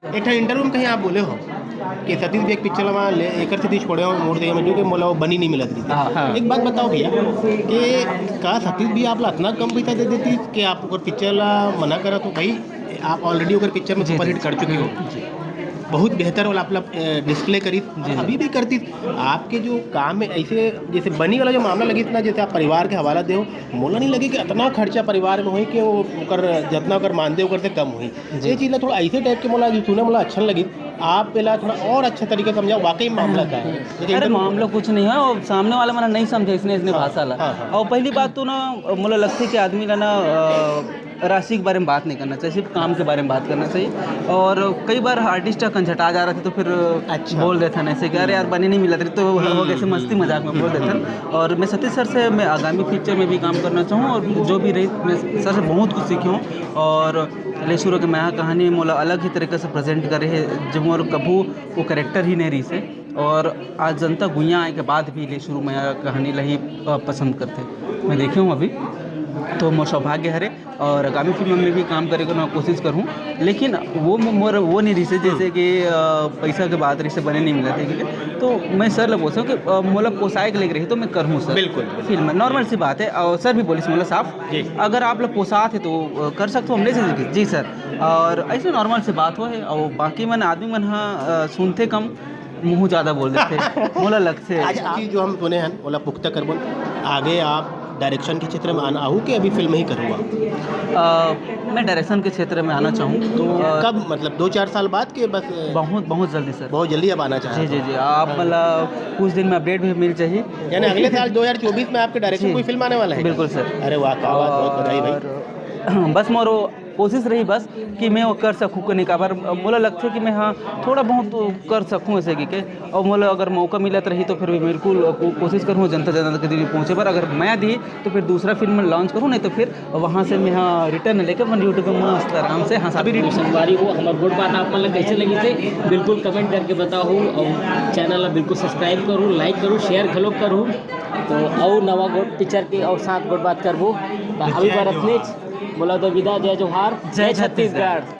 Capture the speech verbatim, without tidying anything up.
एक ठन इंटरव्यू में कहीं आप बोले हो कि सतीश भी एक पिक्चर में ले, एकर से छोड़े हो मोर देह में, जो कि मोला वो बनी नहीं मिलत रही। हाँ। एक बात बताओ भैया कि का सतीश भी आप ला इतना कम पैसा दे देती कि आप ओकर पिक्चर ला मना करा? तो भाई, आप ऑलरेडी ओकर पिक्चर में सुपरहिट कर चुके हो, बहुत बेहतर वाला आप ला डिस्प्ले करी, अभी भी करती। आपके जो काम में ऐसे जैसे बनी वाला जो मामला लगी इतना, जैसे आप परिवार के हवाला दे, मोला नहीं लगे कि इतना खर्चा परिवार में होई कि वो ओकर जितना ओकर मानदेय ओकर से कम होई। ये चीज ला थोड़ा ऐसे टाइप के मोला जो सुने मोला अच्छा लगी। आप पहला थोड़ा और अच्छा तरीके से समझाओ वाकई मामला क्या है। अरे, मामला कुछ नहीं है, वो सामने वाला मन नहीं समझे इसने इसने भाषा ला। हाँ, हाँ। और पहली बात तो ना, मोला लगथे कि आदमी ला ना, अ, राशि के बारे में बात नहीं करना चाहिए, सिर्फ काम के बारे में बात करना चाहिए। और कई बार आर्टिस्ट कंझटा जा रहा था तो फिर अच्छा। बोल देता ना ऐसे कि अरे यार, बनी नहीं मिलत रही, तो हो गया से मस्ती मजाक में बोल देता। और मैं सतीश सर से मैं आगामी पिक्चर में भी काम करना चाहूँ और जो भी रही, मैं सर से बहुत कुछ सीखी हूँ। और लेसुरो के मया कहानी मोला अलग ही तरीके से प्रेजेंट करे है, जो मोर कभू वो कैरेक्टर ही नहीं रही से। और आज जनता गुइया आए के बाद भी लेसुरो मया कहानी ला ही, अ, पसंद करते। मैं देखे हूँ अभी, तो मोर सौभाग्य हरे और आगामी फिल्म में भी काम करे के ना कोशिश करूँ। लेकिन वो मो-, मोर वो नहीं रही से, जैसे कि, अ, पैसा के बात रही से बने नहीं मिला थे, ठीक है? तो मैं सर ला बोलता हूँ कि, अ, मोला पोसाए के लेके रही तो मैं करूँ सर। बिल्कुल। फिल्म नॉर्मल सी बात है और सर भी बोलिस मोला साफ, जी। अगर आप लोग पोसात है तो, अ, कर सकते हो, हम ले सकते हैं। जी सर। और ऐसे नॉर्मल सी बात हो है और बाकी मन आदमी मन हा, अ, सुनते कम, मुँह ज़्यादा बोल देते। मोला लगते। आज की जो हम सुने हैं, ओला पुख्ता कर बोल। आगे आप डायरेक्शन के क्षेत्र में आना आहू कि अभी फिल्म ही करूँगा? अ, मैं डायरेक्शन के क्षेत्र में आना चाहूँ। तो और कब, मतलब दो चार साल बाद के बस? बहुत, बहुत जल्दी सर। बहुत जल्दी अब आना चाह जी, रहे जी, हो? जी। आप मतलब कुछ दिन में अपडेट भी मिल चाहिए। यानी अगले साल दो हज़ार चौबीस में आपके डायरेक्शन जी। कोई फिल्म आने वाला है? बिल्कुल सर। अरे वाह, क्या बात, बहुत बधाई भाई। और बस मोरो कोशिश रही बस कि मैं वो कर सकूँ कि नहीं, काबर मोला लगथे कि मैं हाँ थोड़ा बहुत तो कर सकूँ ऐसे कि के, और मोला अगर मौका मिलत रही तो फिर भी बिल्कुल को-, कोशिश करूँ जनता जनार्दन के दिन पहुँचे पर। अगर मैं दी तो फिर दूसरा फिल्म लॉन्च करूँ, नहीं तो फिर वहाँ से मैं हाँ रिटर्न लेके अपन यूट्यूब पे मस्त आराम से हंसा अभी संगवारी हो, हमर गोठ बात आप मन ला कैसे लगिस हे, बिल्कुल कमेंट करके बताहू, और चैनल ला बिल्कुल सब्सक्राइब करू, लाइक करू, शेयर घलो करू। तो और नवा गोठ पिक्चर के और साथ गोठ बात करबो। तो अभी बर अतनेच, मोला दो विदा, जय जोहार, जय जय छत्तीसगढ़। छत्तीसगढ़।